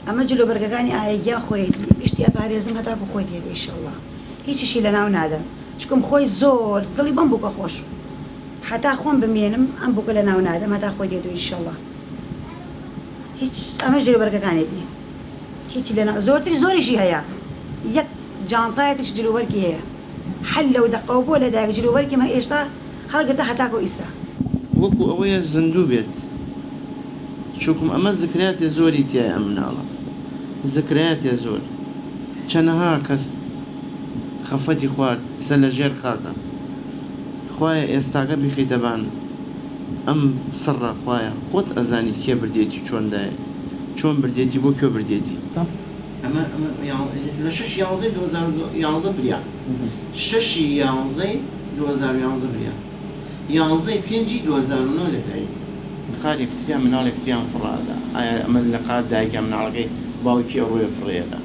ئەمە جلوبەرگەکانی ئایە گیان خۆیەتی گشتی ئەپارێزم هەتاکو خۆی تێبێ ئیشەڵا هیچیشی لەناو نادەم چکم خۆی زۆر دڵی بەم بوکە خۆش هەتا خۆم بمێنم ئەم بوکە لەناو نادەم هەتا خۆی دێتو ئیشەڵا هیچ ئەمەش جلوبەرگەکانێتی هیچی لەناو زۆرتری زۆریشی هەیە یەک جانتایەتیش جلوبەرگی هەیە هەر لەو دەقەوە بۆ لەدایک جلوبەرگیم هە ئێشتا هەڵگرتە هەتاکو ئیستا. وەکو ئەوەیە زیندوو بێت چوکم ئەمە زکرەیاتێ زۆری تیایە ئەم مناڵە زکرەیاتێ زۆر چەنەها کەس خەفەتی خوارد ئیسە لە ژێر خاکە خوایە ئێستاکە بیخەیتە بان ئەم سڕە خوایە خۆت ئەزانیت کێ بردێتی چۆن دایە چۆن بردێتی بۆ کوێ بردێتی. ئەمە ئەمە لە شەشی یانزەی 2011 بریا شەشی یانزەی 2011 بریا یانزەی پێنجی 2009 لە دایک بوو. قارێک تریان مناڵێک تریان فڕادا ئایا ئەمە لە قار دایکە مناڵەکەی باوکی ئەڕۆیە فڕێیەدا.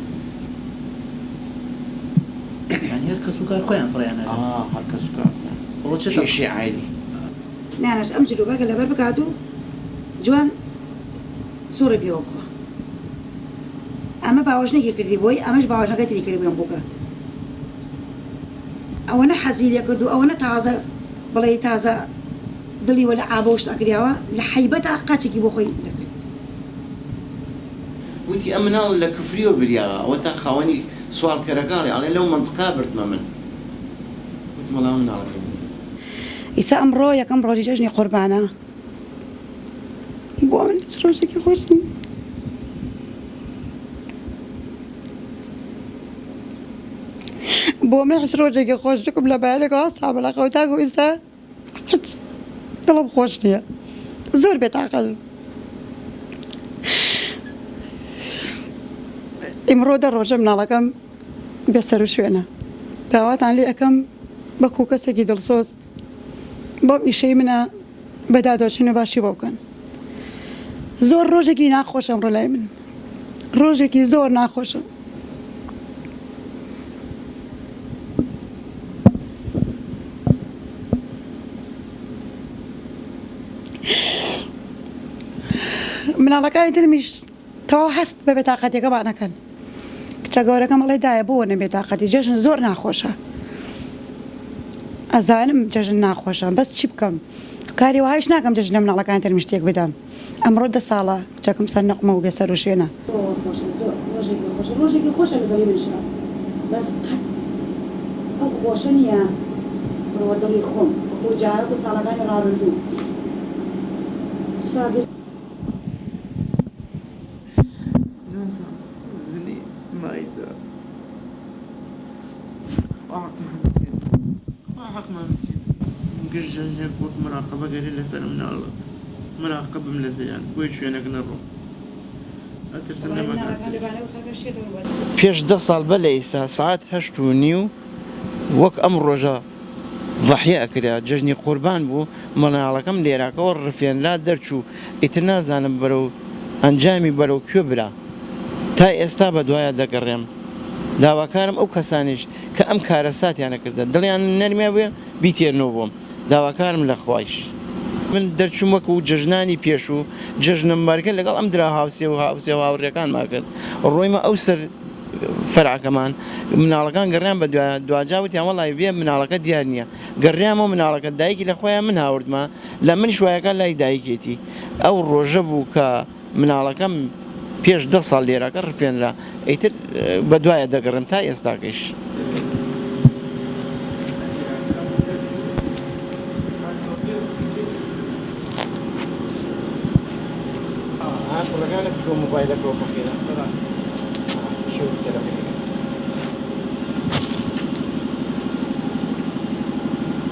یانی هەر کەس و کار خۆیان فڕێیان ئەدەن. ئا هەر کەس و کار خۆیان. وەڵا چ کێشەی عایلی. نانەش ئەم جل و بەرگە لەبەر بکات و جوان سوڕی پێوە بخوا ئەمە باوەژنێکی کردی بۆی ئەمەش باوەژنەکەی تری کردی بۆی ئەم بوکە ئەوەنە حەزی لێ کرد و ئەوەنە تازە بڵێی تازە دڵی وە لە عابە و شت ئەکریاوە لە حەیبەتا قاچێکی بۆ خۆی دەکرد. وتی ئەم مناڵە لە کفریەوە بریاوە ئەوەتا خاوەنی سواڵکەرەکە ئەڵێ ئەڵێ لەو مەنتقە بردمە من وتم وەڵا ئەمە مناڵەکەی منە. ئیسا ئەمڕۆ یەکەم ڕۆژی جەژنی قوربانە بۆ من هیچ ڕۆژێکی خۆش نییە. بۆ من هیچ ڕۆژێکی خۆش چکم لە بەیانێکەوە هەستامە لە خەو تاکو ئیستا هیچ دڵم خۆش نییە زۆر بێتاقەتم. ئیمڕۆ دە ڕۆژە مناڵەکەم بێسەروشوێنە داواتان لێ ئەکەم بەکو کەسێکی دڵسۆز بەم ئیشەی منە بە دادۆچن و باشی بۆ بکەن زۆر ڕۆژێکی ناخۆشە ئەمڕۆ لای من ڕۆژێکی زۆر ناخۆشە. مناڵەکانی ترمیش تەواو هەست بە بێتاقەتیەکەمان ئەکەن کچە گەورەکەم ئەڵێ دایە بۆ نە بێتاقەتی جەژن زۆر ناخۆشە ئەزانم جەژن ناخۆشە بەس چی بکەم کاری وهایش ناکەم جەژن لە مناڵەکانی ترم شتێک بدەم ئەمڕۆ دە ساڵە کچەکەم سەر نەقمە و بێسەر و شوێنە. ڕۆژێکی خۆشە ڕۆژێکی خۆشە لەگەڵی منشا بەس قەت ئەو خۆشە نییە بڕۆ دڵی خۆم وەکو جارە وەکو ساڵەکانی ڕابردوو سا. نازانم زنی مایتە خوا حەقمان بچێنێ خوا حەقمان بچێنێ گشت ژەنجێک وەک مراقەبە گەرێ لەسەر مناڵە مراقبم لەسەریان بۆیە شوێنەک نەڕۆم ئەترسم لە مەکاتبیش. پێش دە ساڵ بەر لە ئیستا سەعات هەشت و نیو وەک ئەم ڕۆژە ضحیە ئەکرا جەژنی قوربان بوو مناڵەکەم لێراکەوە ڕفێنرا دەرچوو ئیتر نازانم بەرەو ئەنجامی بەرەو کوێ برا تا ئێستا بەدوایا دەگەڕێم داواکارم ئەو کەسانەیش کە ئەم کارەساتیانە کردە دڵیان نەرمیا بوێ بیتێرنەوە بۆم داواکارم لە خوایش من دەرچووم وەکو جەژنانی پێشوو جەژنە مبارکە لەگەڵ ئەم درا هاوسێ و هاوسێ و هاوڕێکانما کرد ڕۆیمە ئەو سەر فەرعەکەمان مناڵەکان گەڕیان بە دواجا وتیان وەڵی بێ مناڵەکە دیار نییە گەڕیامەوە مناڵەکە دایکی لە خۆیان من هاوردمە لە منیش وایەکە لای دایکێتی ئەو ڕۆژە بوو کە مناڵەکەم پێش دە ساڵ لێرەکە ڕفێنرا ئیتر بە دوایە دەگەڕێم تا ئێستاکەیش.